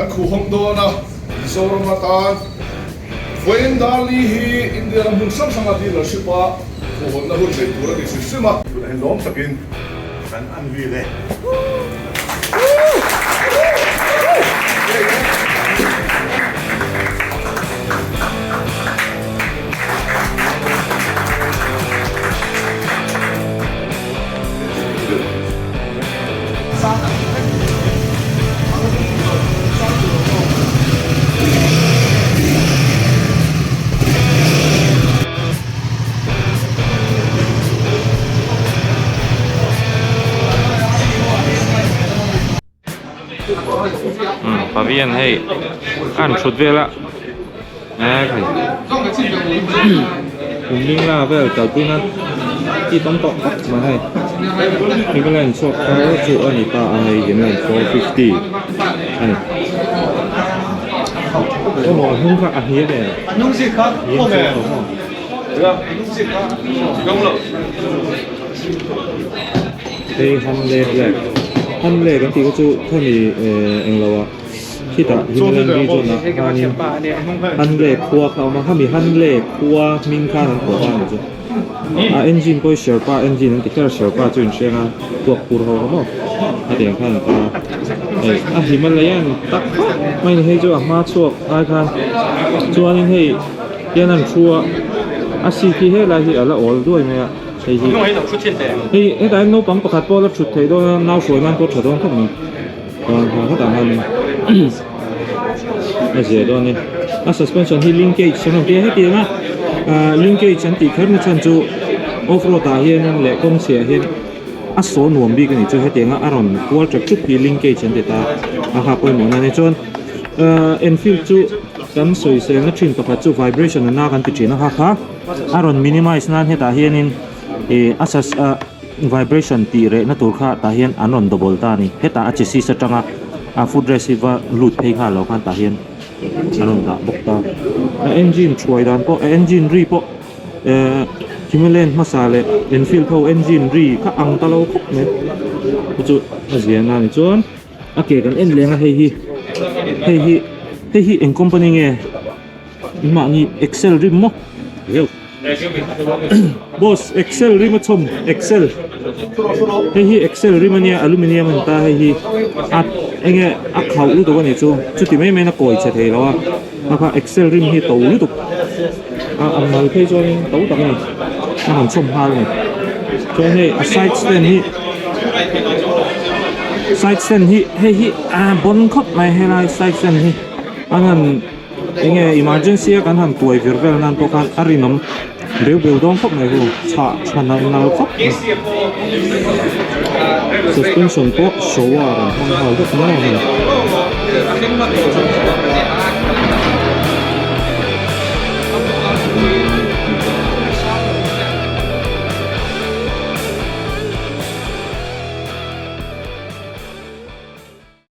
Kan khuhawng dawn a, Mizoram atan vawiin Darli hi India ram hmun hrang hranga dealership a khuhawnna hun neih tur a ni hrim hrim a. Tunah hian lawm takin kan unveil e. Pavilion hei a han thut vel a kum ling la vel kalpui nan ti tam tawh khawp mai hei Himalayan chhuak thar chu a ni ta a hei Himalayan 450 a ni emaw a hnung kha a hniam em hniam chuang lo maw hei Hanle black Hanle kan tih kha chu khami englo ah. Khitah Himalayan region ah khanin Hanle khua kha a awm a, khami Hanle khua hming khan an pawh a ni chu. A engine pawh hi Sherpa engine an ti kher a, Sherpa chu inhreng a tuak phur ho kha maw a tiang khan an ta a. Hei a Himalayan tak khawp mai a ni, hei chu a hma chhuak ai khan chuanin hei hian an thu a, a seat hi helai hi a la awl duai mai a, hei hi hei hetah hian naupang pakhat pawh a la thut theih dawn a, nau hruai nan pawh a tha dawn khawp mai. A zia dawn a ni a suspension hi linkage an rawn ti a hetiang a linkage an tih kher na chhan chu off road ah hian leh kawng chhiah hian a saw nuam bik a nih chu hetiang a a rawn kual tep tup hi linkage an ti ta a kha pawimawh na a ni chuan enfield chu kan sawisel na thin pakhat chu vibration a na kan ti thin a kha kha a rawn minimize nan hetah hianin ih a sus ah. Vibration tih rehna tur kha tah hian an rawn double ta a ni. Hetah a chassis atanga a footrest hi va lut phei nghal lo khan tah hian an rawn dah bawk ta. A engine thuai dan pawh a engine ri pawh ehh Himalayan hmasa leh Enfield ho engine ri kha ang ta lo khawp mai. Chu chu a ziahna a ni chuan a ke kan en leng a hei hi hei hi hei hi eng company nge? Mahni Excel rim maw? Boss Excel rim a chhawm Excel hei hi Excel rim ania aluminium a ni ta hei hi a enge a khauh lutuk a nih chu chuti mai mai in a kawi chhe thei lo a a kha Excel rim hi to lutuk a a mal phei chuanin to tak a ni a han chhawm nghal a ni chuan hei a side stand hi side stand hi hei hi a bon khawp mai helai side stand hi an han. Enge emergency a kan han tuai vir vel nan pawh khan a rinawm beu beu dawn khawp mai hu chhah tha nal nal khawp mai suspension pawh showa a rawn hmang nghal vek mai a hei.